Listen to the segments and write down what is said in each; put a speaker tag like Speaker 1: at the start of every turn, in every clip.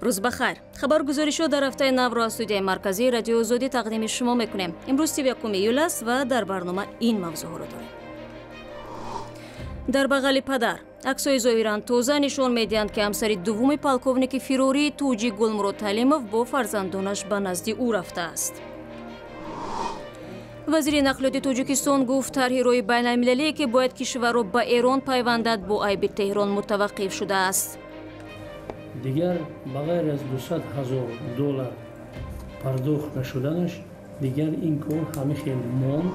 Speaker 1: Рӯз ба хайр. Хабаргузоришҳо дар ҳафтаи навро аз студияи марказии Радиои Озодӣ тақдими шумо мекунем. Имрӯз 31 июл аст ва дар барнома ин мавзӯъҳоро дорем. Дар бағали падар аксҳои зоҳиран тоза нишон медиҳанд, ки ҳамсари дуввуми полковники фирории тоҷик Гулмурод Ҳалимов бо фарзандонаш ба назди ӯ рафтааст. Вазири нақлиёти Тоҷикистон гуфт, тарҳи роҳи байналмилалие, ки бояд кишварро ба Эрон пайвандад, бо айби Теҳрон мутаваққиф шудааст.
Speaker 2: Дигар ба ғайр аз 200 ҳазор доллар пардохт нашуданаш, дигар ин кор ҳама хел монд.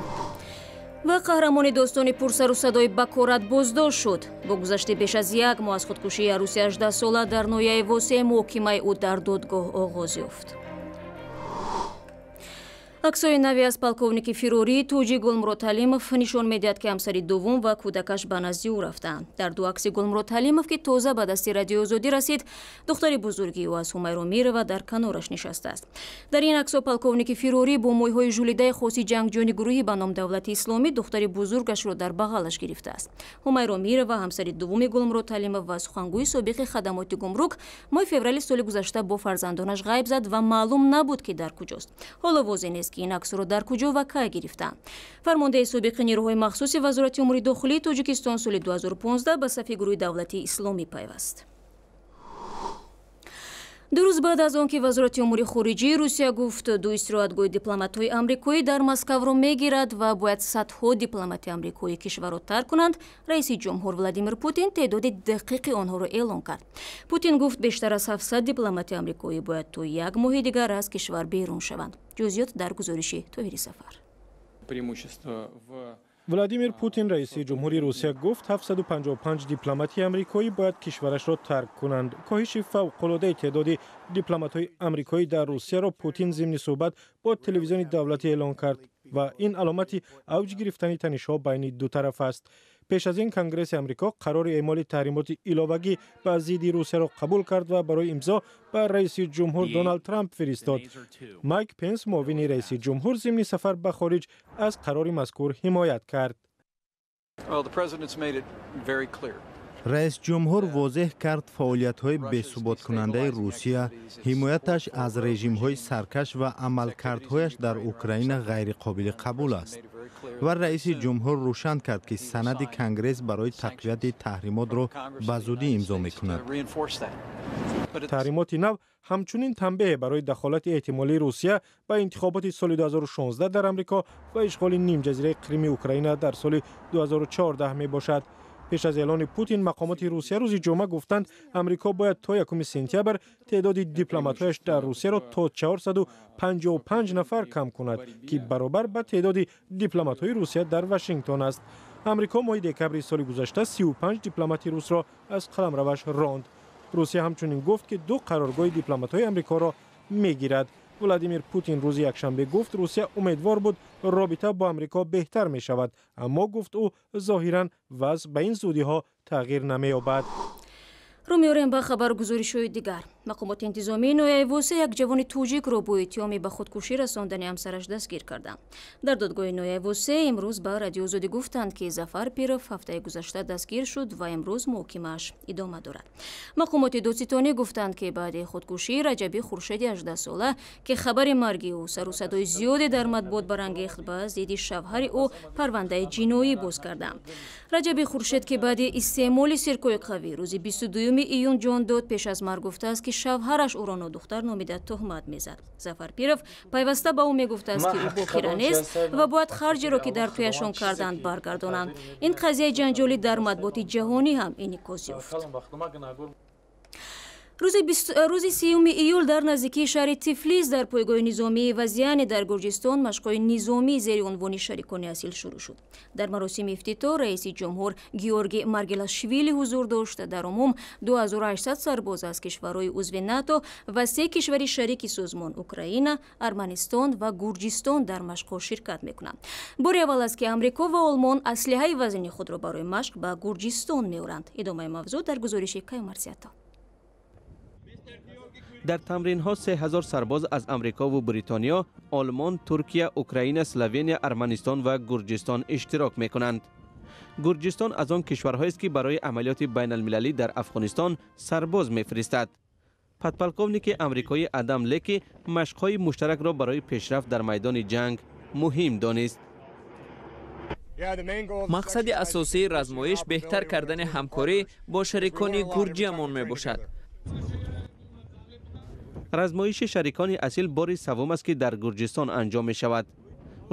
Speaker 1: Ва қаҳрамони достони пурсару садои Бакорат боздошт шуд. Бо гузашти беш аз як моҳ аз худкушии арӯси 18-сола дар ноҳияи Восеъ, муҳокимаи ӯ дар додгоҳ оғоз ёфт. Аксҳои нави аз полковники фирории тоҷик Гулмурод Ҳалимов нишон медиҳад, ки ҳамсари дуввум ва кӯдакаш ба назди ӯ рафтаанд. Дар ду акси Гулмурод Ҳалимов, ки тоза ба дасти Радиои Озодӣ расид, духтари бузурги ӯ аз Ҳумайро Мирова дар канораш нишастааст. Дар ин аксҳо полковники фирорӣ бо мӯйҳои жулидаи хоси ҷангҷӯёни гурӯҳи ба ном Давлати Исломӣ духтари бузургашро дар бағалаш гирифтааст. Ҳумайро Мирова, ҳамсари дуввуми Гулмурод Ҳалимов ва сухангӯи собиқи хадамоти гумрук, моҳи феврали соли гузашта бо фарзандонаш ғайб зад ва маълум набуд, ки дар куҷост. Ҳоло возеҳ нест, ки ин аксро дар куҷо ва кай гирифтаанд. Фармондеҳи собиқи нерӯҳои махсуси Вазорати умури дохилии Тоҷикистон соли 2015 ба сафи гурӯҳи Давлати Исломӣ пайваст. 2 рӯз баъд аз он ки Вазорати умури хориҷии Русия гуфт, ду истироҳатгоҳи дипломатҳои амрикоӣ дар Москавро мегирад ва бояд садҳо дипломати амрикоӣ кишварро тарк кунанд, раиси ҷумҳур Владимир Путин теъдоди дақиқи онҳоро эълон кард. Путин гуфт, бештар аз 700 дипломати амрикоӣ бояд то як моҳи дигар аз кишвар берун шаванд. Ҷузъиёт дар гузориши Тоҳири Сафар.
Speaker 3: Владимир Путин, раиси ҷумҳури Русия, гуфт, 755 дипломати амрикоӣ бояд кишварашро тарк кунанд. Коҳиши фавқулодаи теъдоди дипломатҳои амрикоӣ дар Русияро Путин зимни суҳбат бо телевизиони давлатӣ эълон кард ва ин аломати авҷ гирифтани танишҳо байни ду тараф аст. Пеш аз ин Конгресси Амрико қарори эъмоли таҳримоти иловагӣ ба зидди Русияро қабул кард ва барои имзо ба раиси ҷумҳур Доналд Трамп фиристод. Майк Пенс, муовини раиси ҷумҳур, зимни сафар ба хориҷ аз қарори мазкур ҳимоят кард.
Speaker 4: Раис ҷумҳур возеҳ кард, фаъолиятҳои бесуботкунандаи Русия, ҳимояташ аз режимҳои саркаш ва амалкардҳояш дар Украина ғайриқобили қабул аст. Ва раиси ҷумҳур рӯшан кард, ки санади Конгресс барои тақвияти таҳримотро ба зудӣ имзо мекунад.
Speaker 3: Таҳримоти нав ҳамчунин танбеҳе барои дахолати эҳтимолии Русия ба интихоботи соли 2016 дар Амрико ва ишғоли нимҷазираи Қрими Украина дар соли 2014 мебошад. Пеш аз эълони Путин мақомоти Русия рӯзи ҷумъа гуфтанд, Амрико бояд то 1 сентябр теъдоди дипломатҳояш дар Русияро то 455 нафар кам кунад, ки баробар ба теъдоди дипломатҳои Русия дар Вашингтон аст. Амрико моҳи декабри соли гузашта 35 дипломати русро аз қаламраваш ронд. Русия ҳамчунин гуфт, ки ду қароргоҳи дипломатҳои амрикоро мегирад. Владимир Путин рӯзи якшанбе гуфт, Русия умедвор буд, робита бо Амрико беҳтар мешавад, аммо, гуфт ӯ, зоҳиран вазъ ба ин зудиҳо тағйир намеёбад.
Speaker 1: Рӯ меорем ба хабаргузоришҳои дигар. Мақомоти интизомии ноҳияи Восеъ як ҷавони тоҷикро бо иттиҳоми ба худкушӣ расондани ҳамсараш дастгир карданд. Дар додгоҳи ноҳияи Восеъ имрӯз ба Радиои Озодӣ гуфтанд, ки Зафар Пиров ҳафтаи гузашта дастгир шуд ва имрӯз муҳокимааш идома дорад. Мақомоти додситонӣ гуфтанд, ки баъди худкушии Раҷаби Хуршеди 18-сола, ки хабари марги ӯ сару садои зиёде дар матбуот барангехт, ба зидди шавҳари ӯ парвандаи ҷиноӣ боз карданд. Раҷаби Хуршед, ки баъди истеъмоли сиркои қавӣ рӯзи 22 июн ҷон дод, пеш аз марг гуфтааст, ки шавҳараш ӯро нодухтар номида туҳмат мезад. Зафар Пиров пайваста ба ӯ мегуфтааст, ки ӯ бокира нест ва бояд харҷеро, ки дар тӯяшон карданд, баргардонанд. Ин қазияи ҷанҷолӣ дар матбуоти ҷаҳонӣ ҳам инъикос ёфт. Рӯзи 30 июл дар наздикии шаҳри Тифлис дар пойгоҳи низомии Вазияне дар Гурҷистон машқҳои низомӣ зери унвони «Шарикони асил» шурӯъ шуд. Дар маросими ифтитоҳ раиси ҷумҳур Георгий Маргелашвили ҳузур дошт. Дар умум 2800 сарбоз аз кишварҳои узви НАТО ва се кишвари шарики созмон, Украина, Арманистон ва Гурҷистон, дар машқҳо ширкат мекунанд. Бори аввал аст, ки Амрико ва Олмон аслиҳаи вазнини худро барои машқ ба Гурҷистон меоранд. Идомаи мавзӯъ дар гузориши Каюмарсиято.
Speaker 5: Дар тамринҳо 3000 сарбоз аз Амрико ва Бритониё, Олмон, Туркия, Украина, Словения, Арманистон ва Гурҷистон иштирок мекунанд. Гурҷистон аз он кишварҳоест, ки барои амалиёти байналмилалӣ дар Афғонистон сарбоз мефиристад. Подполковник амрикоӣ Адам Леки машқҳои муштаракро барои пешрафт дар майдони ҷанг муҳим донист.
Speaker 6: Мақсади асосии размоиш беҳтар кардани ҳамкорӣ бо шарикони гурҷиямон мебошад.
Speaker 5: Размоиши шарикони асил бори севум аст, ки дар Гурҷистон анҷом мешавад.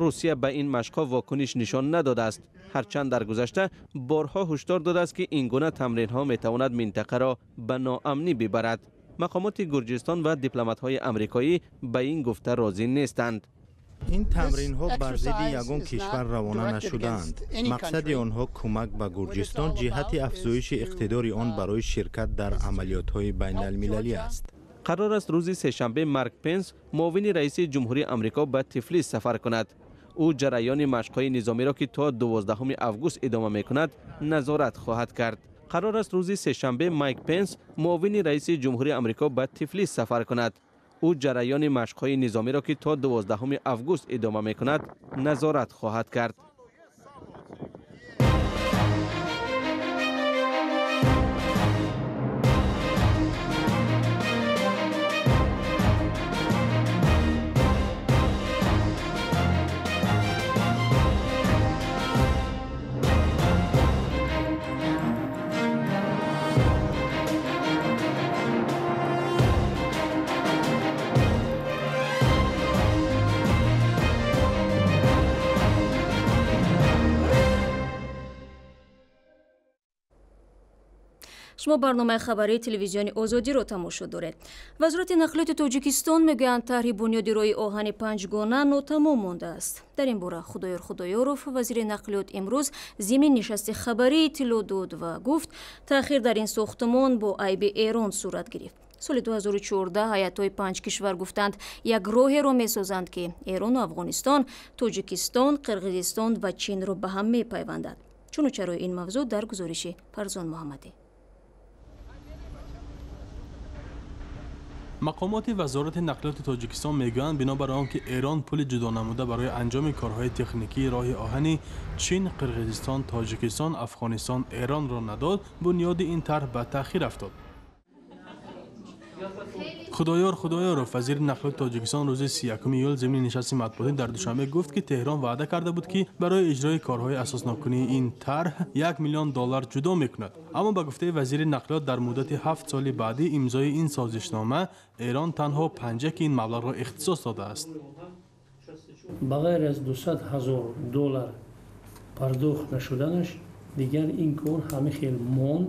Speaker 5: Русия ба ин машқҳо вокуниш нишон надодааст, ҳарчанд дар гузашта борҳо ҳушдор додааст, ки ин гуна тамринҳо метавонад минтақаро ба ноамнӣ бибарад. Мақомоти Гурҷистон ва дипломатҳои амрикоӣ ба ин гуфта розӣ нестанд.
Speaker 4: Ин тамринҳо бар зидди ягон кишвар равона нашудаанд. Мақсади онҳо кӯмак ба Гурҷистон ҷиҳати афзоиши иқтидори он барои ширкат дар амалиётҳои байналмилалӣ аст.
Speaker 5: Қарор аст рӯзи сешанбе Марк Пенс, муовини раиси ҷумҳурии Амрико, ба Тифлис сафар кунад. Ӯ ҷараёни машқҳои низомиро, ки то 12 август идома мекунад, назорат хоҳад кард. Қарор аст рӯзи сешанбе Майк Пенс, муовини раиси ҷумҳурии Амрико, ба Тифлис сафар кунад. Ӯ ҷараёни машқҳои низомиро, ки то 12 август идома мекунад, назорат хоҳад кард.
Speaker 1: Шумо барномаи хабарии телевизиони Озодиро тамошо доред. Вазорати нақлиёти Тоҷикистон мегӯянд, тарҳи бунёди роҳи оҳани панҷгона нотамом мондааст. Дар ин бора Худоёр Худоёров, вазири нақлиёт, имрӯз зимни нишасти хабарӣ иттилоъ дод ва гуфт, таъхир дар ин сохтмон бо айби Эрон сурат гирифт. Соли 2014 ҳайатҳои панҷ кишвар гуфтанд, як роҳеро месозанд, ки Эрону Афғонистон, Тоҷикистон, Қирғизистон ва Чинро ба ҳам мепайвандад. Чуну чарои ин мавзӯъ дар гузориши Фарзон Муҳаммадӣ.
Speaker 7: Мақомоти вазорати нақлиёти Тоҷикистон мегӯянд, бинобар он ки Эрон пули ҷудо намуда барои анҷоми корҳои техникии роҳи оҳани Чин, Қирғизистон, Тоҷикистон, Афғонистон, Эронро надод, бунёди ин тарҳ ба таъхир афтод. Худоёр Худоёров, вазири нақлиёти Тоҷикистон, рӯзи 31 июл зимни нишасти матбуотӣ дар Душанбе гуфт, ки Теҳрон ваъда карда буд, ки барои иҷрои корҳои асосноккунии ин тарҳ 1 миллион доллар ҷудо мекунад. Аммо ба гуфтаи вазири нақлиёт, дар муддати 7 соли баъдӣ имзои ин созишнома Эрон танҳо панҷаки ин маблағро ихтисос додааст.
Speaker 2: Ба ғайр аз 200 ҳазор доллар пардохт нашуданаш, дигар ин кор ҳама хел монд.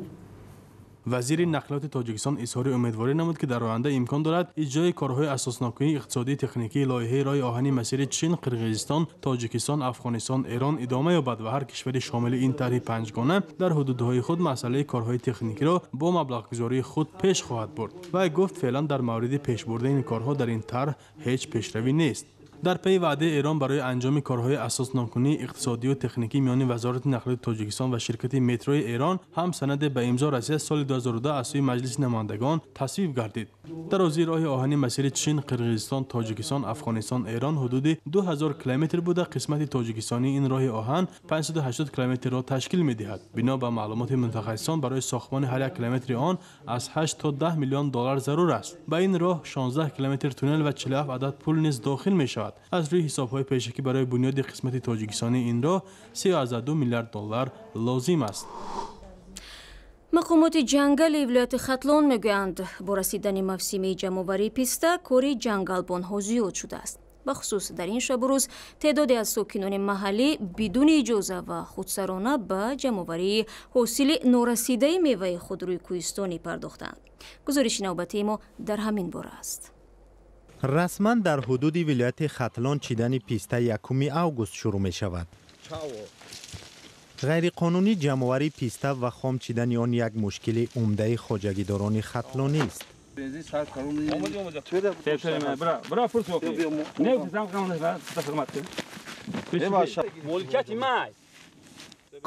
Speaker 7: Вазири нақлиёти Тоҷикистон изҳори умедворӣ намуд, ки дар оянда имкон дорад иҷрои корҳои асосноккунии иқтисодии техникии лоиҳаи роҳи оҳани масири Чин, Қирғизистон, Тоҷикистон, Афғонистон, Эрон идома ёбад ва ҳар кишвари шомили ин тарҳи панҷгона дар ҳудудҳои худ масъалаи корҳои техникиро бо маблағгузории худ пеш хоҳад бурд. Вай гуфт, феълан дар мавриди пешбурдаи ин корҳо дар ин тарҳ ҳеҷ пешравӣ нест. Дар пайи ваъдаи Эрон барои анҷоми корҳои асосноккунии иқтисодию техникӣ миёни Вазорати нақлиёти Тоҷикистон ва ширкати метрои Эрон ҳам санаде ба имзо расида соли 2002 аз сӯи Маҷлиси намояндагон тасвиб гардид. Дарозии роҳи оҳани масири Чин, Қирғизистон, Тоҷикистон, Афғонистон, Эрон ҳудуди 2000 километр буда, қисмати тоҷикистонии ин роҳи оҳан 580 километрро ташкил медиҳад. Бино ба маълумоти мутахассисон, барои сохтмони ҳар як километри он аз 8 то 10 миллион доллар зарур аст. Ба ин роҳ 16 километр туннел ва 47 адад пул низ дохил мешавад. Аз рӯи ҳисобҳои пешакӣ барои бунёди қисмати тоҷикистонии ин роҳ 3,2 миллиард доллар лозим аст.
Speaker 1: Мақомоти ҷангали вилояти Хатлон мегӯянд, бо расидани мавсими ҷамъоварии писта кори ҷангалбонҳо зиёд шудааст. Бахусус дар ин шабу рӯз теъдоде аз сокинони маҳаллӣ бидуни иҷоза ва худсарона ба ҷамъоварии ҳосили норасидаи меваи худ рӯи кӯҳистонӣ пардохтанд. Гузориши навбатии мо дар ҳамин бора аст.
Speaker 4: Расман дар ҳудуди вилояти Хатлон чидани писта 1 август шурӯъ мешавад. Ғайриқонунӣ ҷамъоварии писта ва хом чидани он як мушкили умдаи хоҷагидорони хатлонист.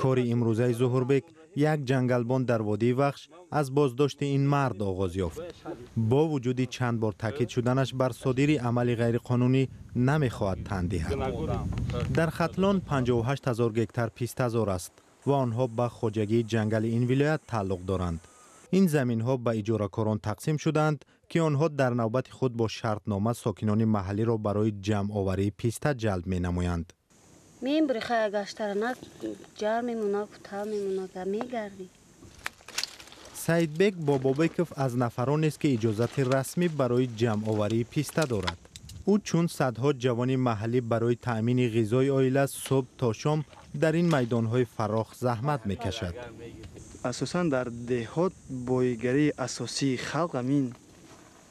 Speaker 4: Кори имрӯзаи Зуҳурбек, як ҷангалбон дар водии Вахш, аз боздошти ин мард оғоз ёфт. Бо вуҷуди чанд бор таъкид шуданаш бар содири амали ғайриқонунӣ намехоҳад тан диҳад. Дар Хатлон 58 ҳазор гектар пистазор аст ва онҳо ба хоҷагии ҷангали ин вилоят тааллуқ доранд. Ин заминҳо ба иҷоракорон тақсим шудаанд, ки онҳо дар навбати худ бо шартнома сокинони маҳаллиро барои ҷамъоварии писта ҷалб менамоянд. Саидбек Бобобеков аз нафаронест, ки иҷозати расмӣ барои ҷамъоварии писта дорад. Ӯ чун садҳо ҷавони маҳаллӣ барои таъмини ғизои оила субҳ то шом дар ин майдонҳои фарох заҳмат мекашад.
Speaker 8: Асосан дар деҳот боигарии асосии халқ ҳамин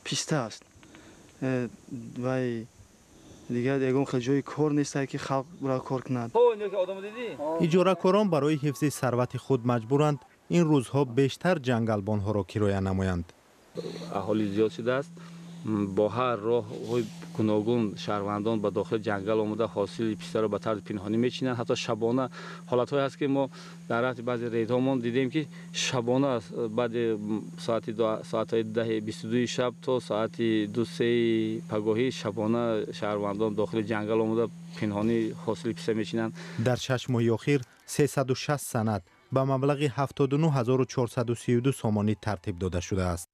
Speaker 8: писта аст. Вай дигар ягон хел ҷои кор нест, ки халқ бира кор кунад.
Speaker 4: Иҷоракорон барои ҳифзи сарвати худ маҷбуранд ин рӯзҳо бештар ҷангалбонҳоро кироя намоянд.
Speaker 9: Аҳолӣ зиёд шудааст. Бо ҳар роҳҳои гуногун шаҳрвандон ба дохили ҷангал омада ҳосили пистаро ба тарзи пинҳонӣ мечинанд. Ҳатто шабона ҳолатҳое ҳаст, ки мо дар рафти баъзе рейдҳомон дидем, ки шабона баъди соатҳои 10:22 шаб то соати 2-3 пагоҳӣ шабона шаҳрвандон дохили ҷангал омада пинҳонӣ ҳосили писта мечинанд.
Speaker 4: Дар 6 моҳи охир 360 санад ба маблағи 79432 сомонӣ тартиб дода шудааст.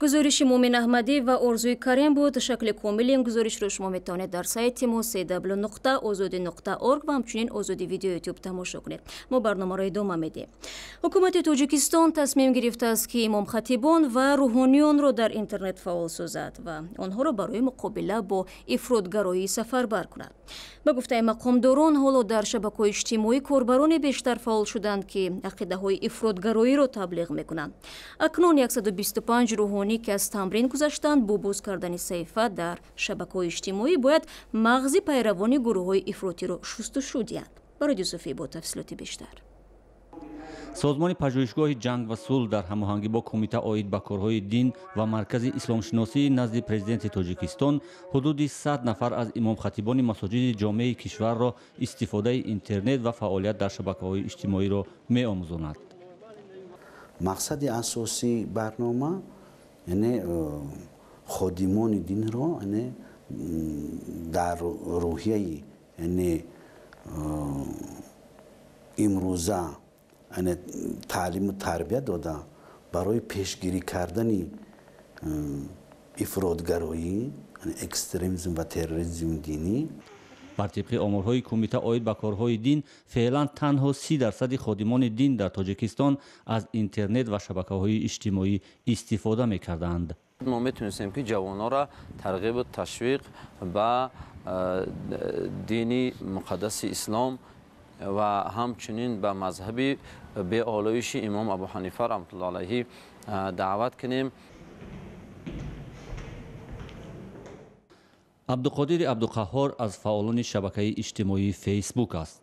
Speaker 1: Гузориши Мумин Аҳмадӣ ва Орзуи Карим буд. Шакли комили ин гузоришро шумо метавонед дар сайти мо cw.ozodi.org ва ҳамчунин Озоди видео ютуб тамошо кунед. Мо барномаро идома медиҳем. Ҳукумати Тоҷикистон тасмим гирифтааст, ки имомхатибон ва рӯҳониёнро дар интернет фаъол созад ва онҳоро барои муқобила бо ифротгароӣ сафарбар кунад. Ба гуфтаи мақомдорон, ҳоло дар шабакаҳои иҷтимоӣ корбароне бештар фаъол шуданд, ки ақидаҳои ифротгароиро таблиғ мекунанд. Акнун 125 рӯҳонӣ ки аз тамрин гузаштанд, бо боз кардани саҳифа дар шабакаҳои иҷтимоӣ бояд мағзи пайравони гурӯҳҳои ифротиро шустушӯ диҳанд. Барои Юсуфӣ бо тафсилоти бештар.
Speaker 10: Созмони пажӯҳишгоҳи ҷанг ва сулҳ дар ҳамоҳангӣ бо кумита оид ба корҳои дин ва маркази исломшиносии назди президенти Тоҷикистон ҳудуди 100 нафар аз имомхатибони масоҷиди ҷомеаи кишварро истифодаи интернет ва фаъолият дар шабакаҳои иҷтимоиро меомӯзонад.
Speaker 11: Мақсади асосии барнома яъне ходимони динро яъне дар рӯҳияи яъне имрӯза яъне таълиму тарбия дода барои пешгирӣ кардани ифротгароӣ, экстремизм ва терроризми динӣ.
Speaker 10: Бар тибқи оморҳои кумита оид ба корҳои дин, феълан танҳо 30% ходимони дин дар Тоҷикистон аз интернет ва шабакаҳои иҷтимоӣ истифода мекарданд.
Speaker 12: Мо метавонистем, ки ҷавононро тарғибу ташвиқ ба дини муқаддаси ислом ва ҳамчунин ба мазҳаби беолоиши имом Абу Ҳанифа раҳматуллоҳи алайҳи даъват кунем.
Speaker 10: Абдуқодири Абдуқаҳҳор аз фаъолони шабакаи иҷтимоии Фейсбук аст.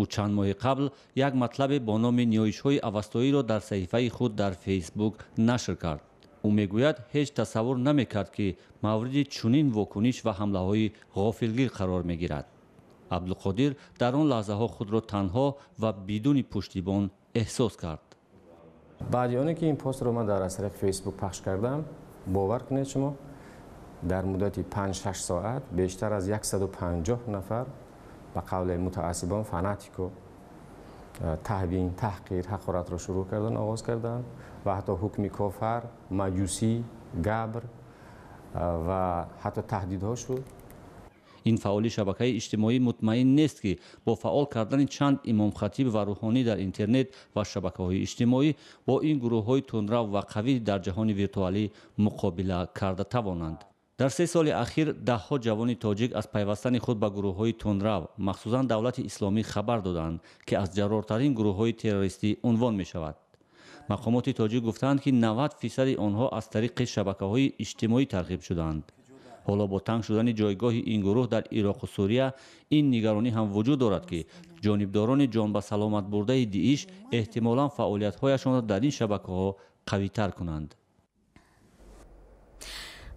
Speaker 10: Ӯ чанд моҳи қабл як матлабе бо номи ниёишҳои авастоиро дар саҳифаи худ дар Фейсбук нашр кард. Ӯ мегӯяд, ҳеҷ тасаввур намекард, ки мавриди чунин вокуниш ва ҳамлаҳои ғофилгир қарор мегирад. Абдуқодир дар он лаҳзаҳо худро танҳо ва бидуни пуштибон эҳсос кард.
Speaker 13: Баъди оне ки ин постро ман дар аз тариқи Фейсбук пахш кардам, бовар кунед шумо, дар муддати 5-6 соат бештар аз 150 нафар ба қавли мутаассибон фанатику таҳвин, таҳқир, ҳақоратро шурӯъ кардан, оғоз карданд ва ҳатто ҳукми кофар, маҷусӣ, габр ва ҳатто таҳдидҳо шуд.
Speaker 10: Ин фаъоли шабакаи иҷтимоӣ мутмаин нест, ки бо фаъол кардани чанд имомхатиб ва рӯҳонӣ дар интернет ва шабакаҳои иҷтимоӣ бо ин гурӯҳҳои тундрав ва қавӣ дар ҷаҳони виртуалӣ муқобила карда тавонанд. Дар 3 соли ахир даҳҳо ҷавони тоҷик аз пайвастани худ ба гурӯҳҳои тундрав, махсусан давлати исломӣ хабар доданд, ки аз ҷаррортарин гурӯҳҳои террористӣ унвон мешавад. Мақомоти тоҷик гуфтаанд, ки 90% онҳо аз тариқи шабакаҳои иҷтимоӣ тарғиб шуданд. Ҳоло бо танг шудани ҷойгоҳи ин гурӯҳ дар Ироқу Сурия ин нигаронӣ ҳам вуҷуд дорад, ки ҷонибдорони ҷон ба саломат бурдаи Дииш эҳтимолан фаъолиятҳояшонро дар ин шабакаҳо қавитар кунанд.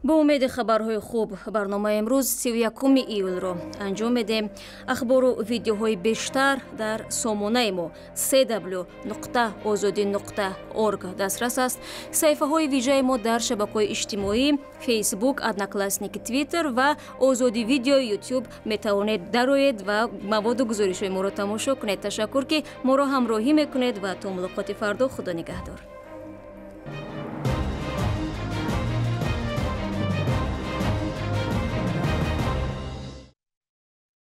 Speaker 1: Бо умеди хабарҳои хуб барномаи имрӯз 31 июлро анҷом медиҳем. Ахбору видеоҳои бештар дар сомонаи мо cw.ozodi.org дастрас аст. Саҳифаҳои вижаи мо дар шабакаҳои иҷтимоӣ Фейсбук, Одноклассники, Твиттер ва Озоди видео Ютуб метавонед дароед ва маводу гузоришҳои моро тамошо кунед. Ташаккур, ки моро ҳамроҳӣ мекунед ва то мулоқоти фардо Худо нигаҳдор.